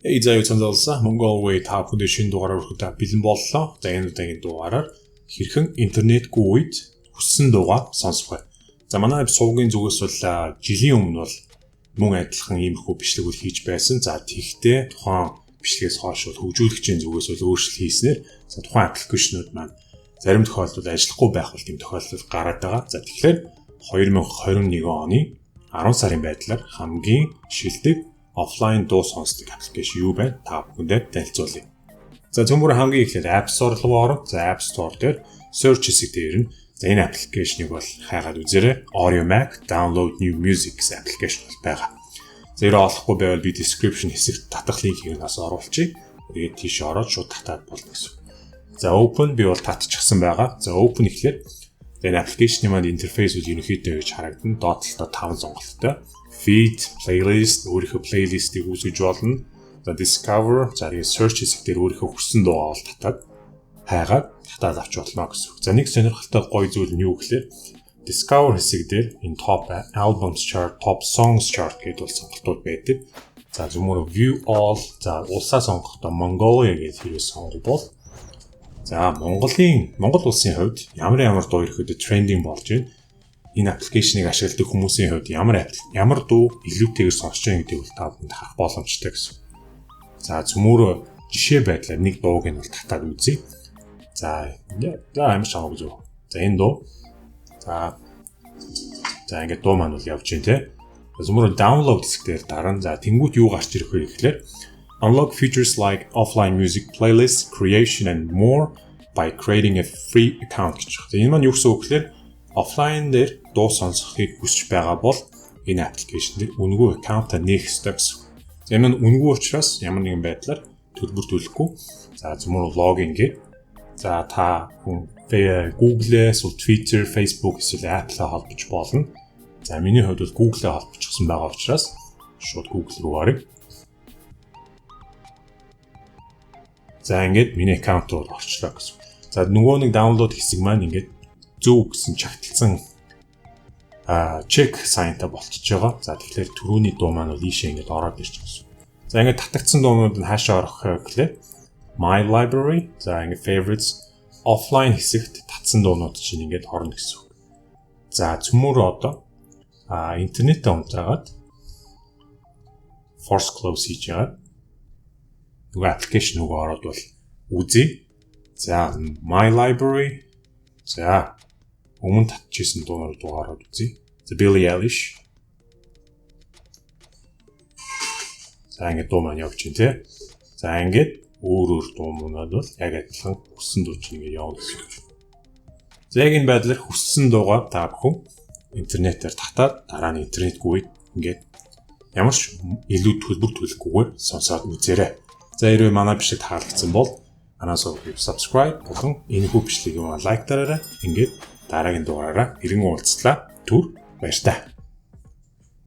Hey, за, юу цанзалсан Mongol Way та бүхэндээ шинэ дугаараар хүрэхэд бэлэн боллоо. За, энэ удаагийн дугаараар хэрхэн интернетгүй үед хүссэн дуугаа сонсох вэ? За, манай сувгийн зүгээс бол жилийн өмнө бол мөн адилхан иймэрхүү бичлэгүүд хийж байсан. За, тэгтээ тухайн бичлэгээс хойш бол хөгжүүлэгчийн зүгээс бол өөрчлөлт хийснээр, за, тухайн application ууд маань зарим тохиолдолд ажиллахгүй байх бол тийм тохиолдол гараад байгаа. За, тэгэхээр 2021 оны 10 сарын байдлаар хамгийн шилдэг офлайн дуу сонсдог application юу байна? Та бүхэндээ танилцуулъя. За, цөмөр хамгийн эхлээд App Store руу орно. За, App Store дээр search хэсэг дээр нь, за, энэ application ыг бол хайгаад үзээрэй. Audiomack Download New Music гэсэн application бол байгаа. За, ерөө олохгүй байвал би description хэсэгт татах линкийг нас оруулчихъя. Тэгээд тийш ороод шууд татаад болно гэсэн. За, open, би бол татчихсан байгаа. За, open гэхлээр энэ application ы маань интерфейс бол ерөнхийдөө гэж харагдана. Доод талдаа 5 сонголттой. Feed, playlist, өөрийнхөө playlist ийг үүсгэж болно. За, discover, за, тэгээд search хэсэг дээр өөрийнхөө хүссэн дуугаа бол татаад хайгаад татаад авч болно гэсэн үг. За, нэг сонирхолтой гоё зүйл нь юу гэхлээр discover хэсэг дээр энэ top albums chart, top songs chart гэдэг бол сонголтууд байдаг. За, зөвхөн view all, за, улсаа сонгохдоо Mongolia гэж хэрвээ сонгобол, за, Монгол улсын хувьд ямар ямар дуу ирэхэд trending болж байна, энэ application ыг ашигладаг хүмүүсийн хувьд ямар ямар дуу илүүтэйгээр сонсож байгаа гэдгийг бол та бүхэнд харах боломжтой гэсэн. За, цөмөрөө жишээ байдлаар нэг дууг нь бол татаад үзье. За за, ямар ч хамаагүй зөв. За, энэ дуу. За за, ингээд дуу маань бол явж байна, те. Цөмөрөө download хэсэг дээр дарна. За, тэнгуут юу гарч ирэх вэ гэхлээр "Unlock features like offline music playlist creation and more by creating a free account" гэж байна. Энэ маань юу гэсэн үг гэхлээр офлайн дээр дуу сонсохыг хүсэж байгаа бол энэ application дээр үнэгүй account аа нээх ёстой гэсэн. За, энэ нь үнэгүй учраас ямар нэгэн байдлаар төлбөр төлөхгүй. За, зөвхөн login гээд, за, та хүн Google-ээс эсвэл Twitter, Facebook эсвэл Apple-а холбож болно. За, миний хувьд бол Google-ээ холбочихсон байгаа учраас шууд Google руу оръё. За, ингээд миний account руу орчлоо гэсэн. За, нөгөө нэг download хэсэг маань ингээд зөв гэсэн чагталсан check sign тай болчихж байгаа. За, тэгэхээр түрүүний дуу маань бол ийшээ ингээд ороод ирж байгаа гэсэн. За, ингээд татагдсан дуунууд нь хаашаа орох вэ гэхлээр My Library, за, ингээд Favorites, offline хэсэгт татсан дуунууд чинь ингээд орно гэсэн үг. За, цөмөр одоо интернетээ унтаагаад force close хийж яагаад нөгөө application руу ороод бол үзье. За, My Library, за, өмнө татчихсан дуунаар дуу ороод үзье. За, Billie Eilish. За, ингээд дуу маань явж байна, те. За, ингээд өөр өөр дуу мунаад бол яг адилхан хүссэн дуу чинь ингээд явна гэсэн үг. За, яг энэ байдлаар хүссэн дуугаа та бүхэн интернетээр татаад дараа нь интернетгүй ингээд ямар ч илүү төлбөр төлөхгүйгээр сонсоод үзээрэй. За, хэрвээ манай бичлэг таалагдсан бол манай сувгийг subscribe болон энэхүү бичлэгийг like дараарай. Ингээд дараагийн дугаараараа иргэн уулзлаа. Түр баяртай.